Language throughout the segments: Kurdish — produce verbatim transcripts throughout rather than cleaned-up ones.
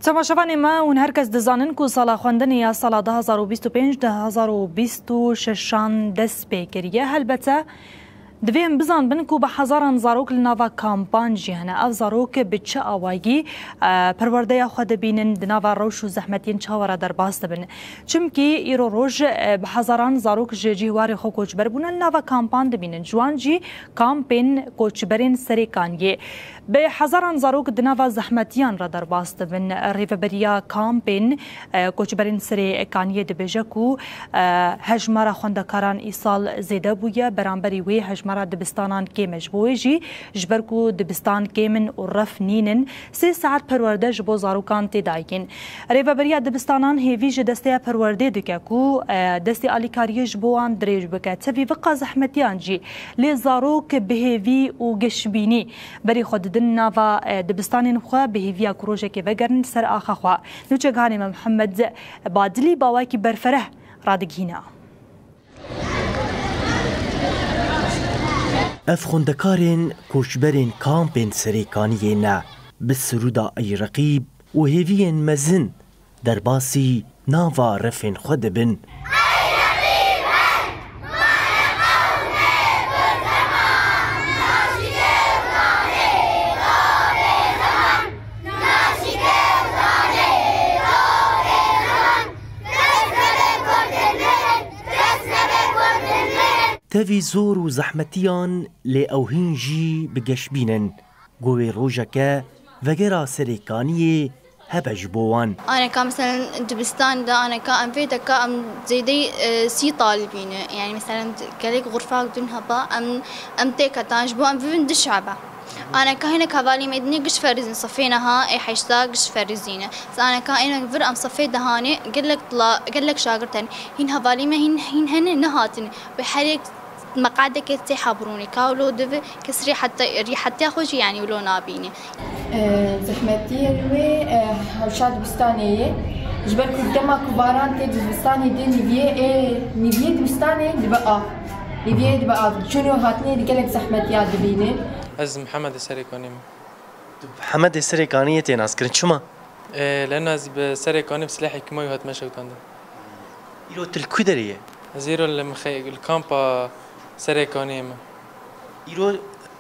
Temaşevanê me, hûn her kes dizanin ku sala xwendinê ya sala du hazar û bîst û pênc, du hazar û bîst û şeşan dest pê kiriye. Helbete, divê em bizanbin ku bi hezaran zarok li nava kampan jî hene. Ev zarok bi çi awayî, e, perwerdeya xwe dibînin, di nava rewş û zehmetiyên çawa re derbas dibin? Çimkî îro roj, e, bi hezaran zarok ji cîhwarê xwe koçber bûne, li nava kampan dibînin. Ji wan jî kampên koçberên Serê Kaniyê. Bi hezaran zarok di nava zehmetiyan re derbas dibin. Rêveberiya kampên, e, koçberên Serê Kaniyê dibêje ku, e, hejmara xwendekaran îsal zêde bûye, beramberî wê hejmara dibistanan kêm e. Ji bo wê jî, ji ber ku dibistan kêm in û ref nînin, sê saet perwerde ji bo zarokan tê dayîn. Rêveberiya dibistanan hêvî ji desteya perwerdê dike ku, e, destê alîkariyê ji bo wan dirêj bike. Tevî vika zehmetiyan jî, lê zarok bi hêvî û geşbînî berî xwe didin nava, e, dibistanên xwe, bi hêviya ku rojekê vegerin ser axa xwe. Nûçegihanê me Mihemed Badilî bi awayekî berfereh radigihîne. Ev xwendekarên koçberên kampên Serê Kaniyê ne, bi sirûda Ey Reqîb û hêviyên mezin derbasî nava refên xwe dibin. Tevî zor û zehmetiyan, lê ew hîn jî bi geşbîn in. Ku wê rojeke vegera Serê Kaniyê hebe ji bo wan. Aneka, meselen, dibistan de, aneka em vê deka, em zêdeyî, e, sî talibî ne. Yani, meselen, gelek xurfak din heba, em, em têketan, ji bo em bibin du şebe. Aneka hinek hevalî me dinê giş ferîzîn, sefê neha ê heşta giş ferîzîne. Aneka ênek vir em sefê dehanê gelek tila, gelek şagirten. Hîn hevalî me hîn, hîn hene nehatin. Wê her yek meqadeke tê hebirûnê. Ka wilo divi kes rîhete-, rîhetiya xwe jî, yani, wilo nabîne. E, zehmetiyên wê, e, hewşa dibistanê ye. Ji ber ku dema ku baran tê dibistanê dê niviyê, ê, niviyê dibistanê dibe av. Niviyê dibe av. Çûn û hatinê di gelek zehmetiya dibîne. Ez Mihemedê Serê Kaniyê me. Tu Mihemedê Serê Kaniyê tê naskirin. Çima? E, leno ez bi Serê Kaniyê bi silehê kîmayî hatime şewitandin. Îro tu li ku derê ye? Ez îro li mixê-, li kampa Serê Kaniyê me. Îro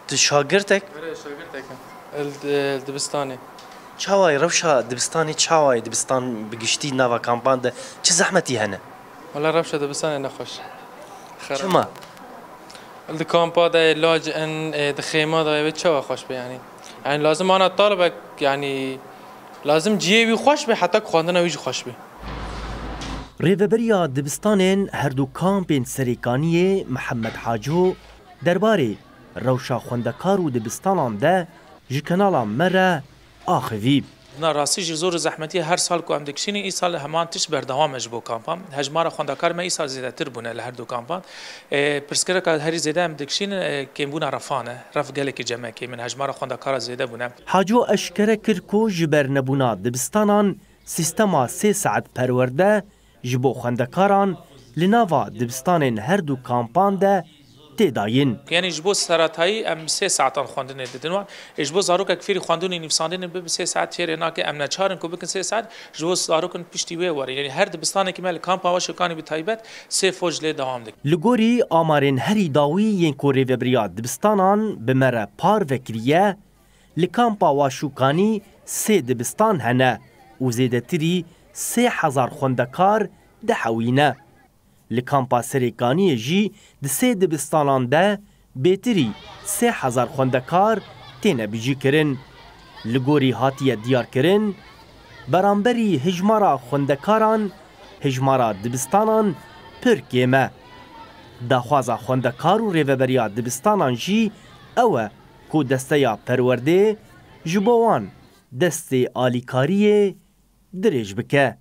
tu şagirtek? Erê, şagirtek im. Li, li dibistanê. Çawa ye rewşa dibistanê, çawa ye dibistan bi giştî nava kampan de? Çi zehmetî hene? Wela rewşa dibistanê nexweş. Xerab. Çima? Li kampa de lac in, e, di xêma de wê çawa xweş be yani? Yani lazim ana talibek, yani lazim cihê wî xweş be, heta ku xwendina wî jî xweş be. Rêveberiya dibistanên her du kampên Serê Kaniyê Mihemed Haco derbarê rewşa xwendekar û dibistanan de ji kanala me re axivî. Na rastî jî zor û zehmetî ye. Her sal ku em dikişînin, îsal heman tişt berdewam e ji bo kampan. Hejmara xwendekar me îsal zêdetir bûne li her du kampan. E, pirsgirêka herî zêde em dikişînin, e, kêmbûna refan e. Ref gelekî cem e kêm in. Hejmara xwendekara zêde bûne. Haco eşkere kir ku ji ber nebûna dibistanan, sîstema sê saet perwerde ji bo xwendekaran li nava dibistanên her du kampan de tê dayîn. Yanî ji bo seretayî em sê saetan xwendinê didin wan. Ê ji bo zarokek fêrî xwendin û nivîsandinê bibe sê saet fêrê nake, em neçar in ku bikin sê saet, ji bo zarokin piştî wê werin. Yanî her dibistanekî me li kampa Waşûkanî bi taybet sê foj lê dewam dikin. Li gorî amarên herî dawî yên ku rêvebiriya dibistanan bi me re parve kiriye, li kampa Waşûkanî sê dibistan hene û zêdetirî sê hezar xwendekar dihewîne. Li kampa Serê Kaniyê jî di sê dibistanan de bêtirî sê hezar xwendekar têne bijîkirin. Li gorî hatiye diyarkirin, beramberî hijmara xwendekaran, hijmara dibistanan pir kêm e. Daxwaza xwendekar û rêveberiya dibistanan jî ew e ku desteya perwerdê ji bo wan destê alîkariyê dirêj bike.